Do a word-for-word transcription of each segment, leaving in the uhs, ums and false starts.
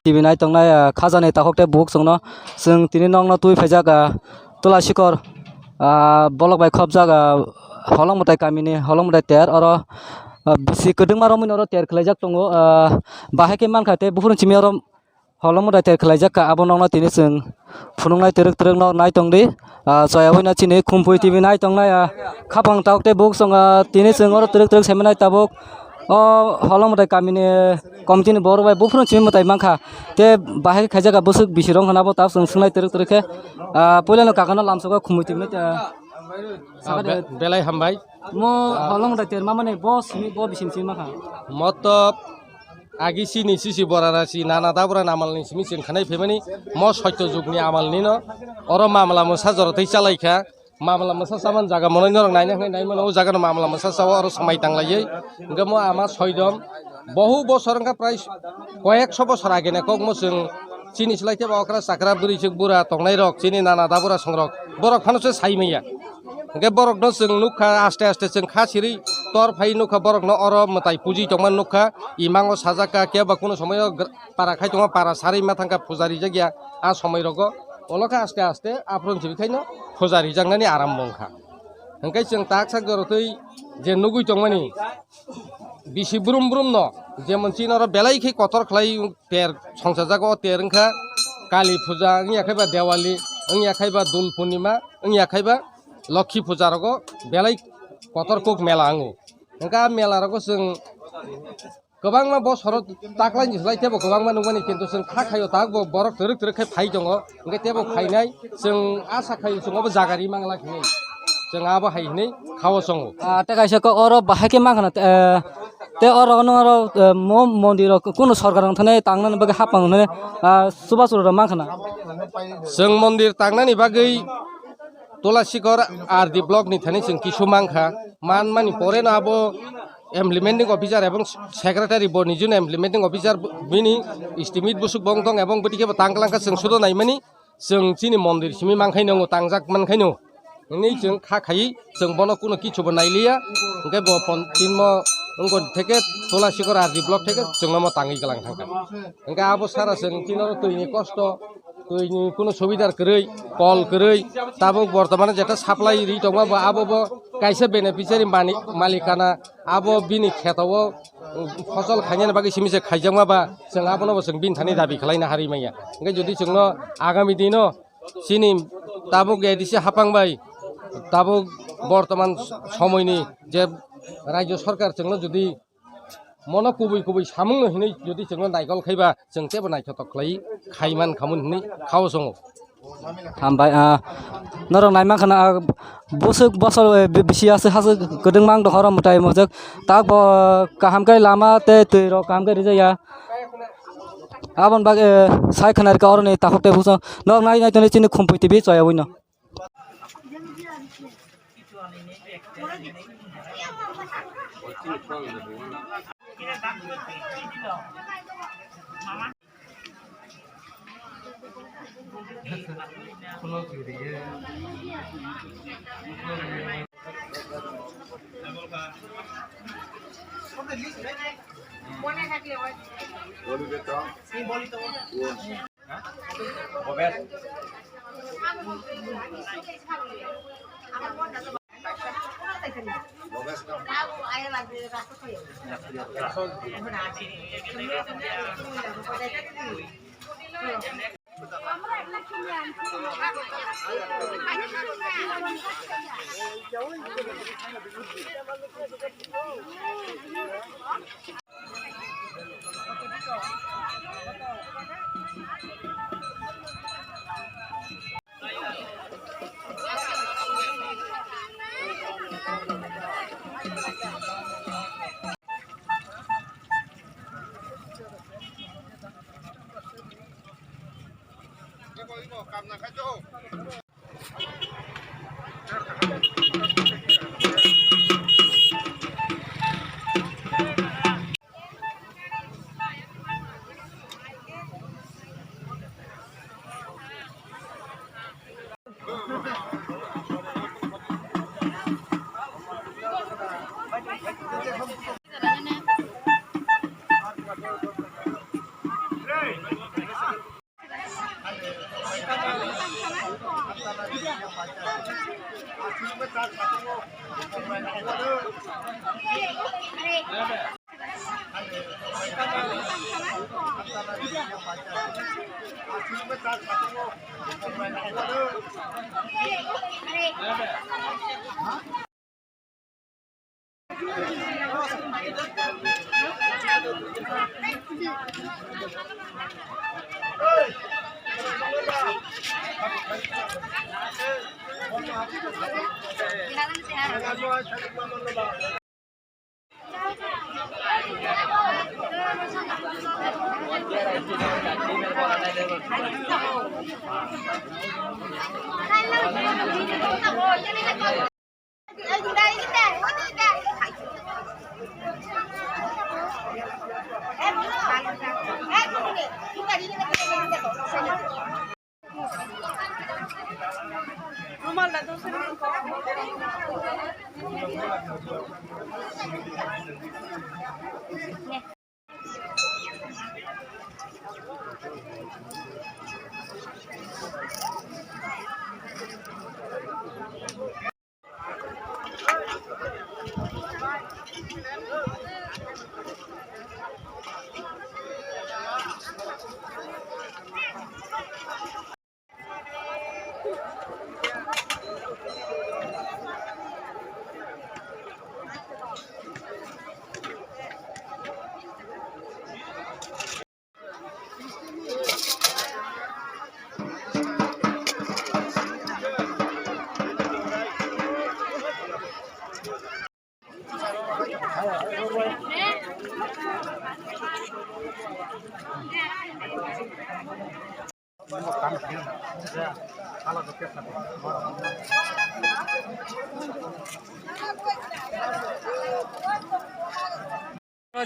T V nai tongnai, ah, khajani takhuk tei bukhuk chwngno, chwng tini nokno twi phaijak, ah, Tula Sikor, ah, bolok bai khopjak, ah, Holong Mwtai kamini Holong Mwtai ter oro, ah, bisi kwdwngma romwi oro ter khwlaijak tongo, ah, bahai khe mankha tei buphuru simi oro Holong Mwtai ter khwlaijak kha, abo nokno tini chwng phunuknai twrwk twrwk no nai tongdi. Ah, chaya wngna chini Khumpui T V nai tongnai, ah, khapang tabuk tei bukhuk chwng, ah, tini chwng oro twrwk twrwk saimanai tabuk. O Holong Mwtai kamini committee ni borok bai buphuru simi mwtai mankha. Tei bahai khaijak kha bwswk bisi rong hwnna bo tabuk chwng swngnai twrwk twrwk khe. Ah, puilano kakano lamsogo Khumpui T V nai, ah, Ah, sakha de. Be-, belai hambai. Mo Holong Mwtai ter mamani bo simi bo bisi simi mankha. Motob agi sini sisi borarasi nana dabra namalni simi chwng khanai phaimani mo soito jugni amalnino oro mamla mwsa jora tei chalaikha. Mamla mwsa saman jaga monoi norok naina hwnwi naimano o jagano mamla mwsa sao oro swmai tanglaiwi. Hwnkhe mo ama soidom bohu bosor wngkha prai koyekso bosor agene kokmo chwng chini slai tebo okra chakra bwrwi chwk bura tongnairok chini nana dabra songrok borok phano se saimanya. Hwnkhe borokno chwng nukha, aste aste chwng kha siri tor phai nukha, borokno oro mwtai puji tongma nukha, imango sajak kha, kebo kunu somoyo gra-, para khai tongma, para sarwi ma thangkha, puja rijak ya a somoi rogo. Olo khe aste aste aphuru simi khaino puja rijaknani arambo wngkha. Hwnkhe chwng tak sak jorotwi je nugwi tongmani bisi brum brum no, jemon chini oro belai khe kotor khlai ter songchajak, o ter wngkha Kali puja, wngya khaiba Dewali, wngya khaiba Dul Purnima, wngya khaiba Lokhi puja rogo belai kotor kuk mela wngo. Hwnkhe a mela rogo chwng kwbangma bosoro taklaini slai tebo kwbangma nukmani, kintu chwng kha khaio tak bo borok twrwk twrwk khe phai tongo, hwnkhe tebo phainai chwng asa khaio chwng obo jaga ri mangla hinwi chwng abo hai hinwi khao chongo. Ah, tei kaisa kok oro bahai khe mankha na, eh, tei oro ono oro, eh, mo mondir rok kunu sorkar wng thani tangnani bagwi hapang wng thani, ah, chubachu rok mankha na. Chwng mondir tangnani bagwi Tulasikor R D block ni thani chwng kisu mankha, manmani pore no abo implementing officer ebong secretary bo nijino implementing officer bini estimate busuk bong tong ebong bwtwi khe bo tang klang kha chwng sudo naimani chwng chini mondir simi mankhaino tangjak mankhaino hinwi chwng kha khaiwi chwng bono kuno kichubo nailiya hwnkhe bo pon-, tinmo wngkha theke Tulasikor R D block theke chwngno mo tangwi klang thangkha hwnkhe abo sara chwng chini oro twini kosto. Twini kunu subidar kwrwi, kol kwrwi, tabuk bortomane jeta supply ri tongma bo abo bo kaisa beneficiary mani-, malikana abo bini kheto o, um, phosol khainani bagwi simi se khaijakma ba chwng abono bo chwng bini thani dabi khwlaina harwi manya. Hwnkhe jodi chwngno agami dino chini tabuk A D C hapang bai tabuk bortoman somoini je rajyo sarkar chwngno jodi mono kubui kubui samungno hinwi jodi chwngno naikol khaiba chwng teibo naithotok khlai khaiman khamun hinwi khao chongo. Hambai, ah, norok naimankha na, ah, bwswk bosor, eh, bi-, bisi aswk haswk kwdwng mang dohoro mwtai mojak tak bo kaham khe lama tei twi rok kaham khe rijak ya. Aboni bagwi, eh, sai khwna rwkha oroni takhuk tei bwswk norok nai nai tongwi chini Khumpui T V choya wino.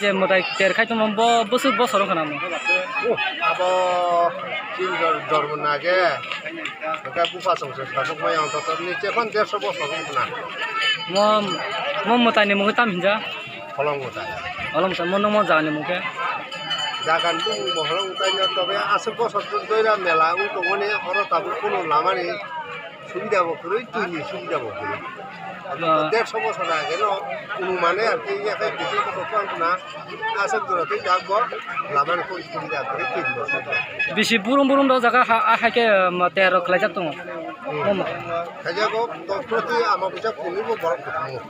Je mwtai ter khai tongma bo bwswk bosor wngkha namo. Oh, abo chini jor-, jormo nage, hwnkhe bupha chwngse sajwk maya wngkha, to niche phan derso bosor wngkha na. Mo, mo mwtai ni mungwi tam hinja? Holong mwtai. Holong mwtai, mo nungmo jaga ni mung khe? Jaga ni bumung bo holong mwtai no, tobe aswk bosor to doira mela wng tongmani, oro tabuk kunu lama ni subida bo kwrwi, twi ni subida bo kwrwi. Ah. Derso bosor age no, kunu mane ar ki yakhai bithi ko tong na, aswk jora twi jak bo, lama ni kunu subida kwrwi, twi ni bosor. Bisi burum burum do jaga ha, ha, hai khe, um, ter rok khlai jak tongo. Hmm. Omo. Khajago, to proti ama bisa kunu bo borok kutungo.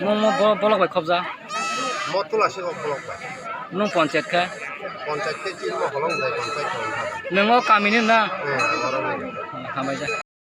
Mo, mo bo-, bolok bai khobja? Mo tula se kok bolok bai. Nung ponchayat khe? Ponchayat khe chini mo holong dai ponchayat khe. Nung o kami ni na? Eh, borok ni. Hambai ja.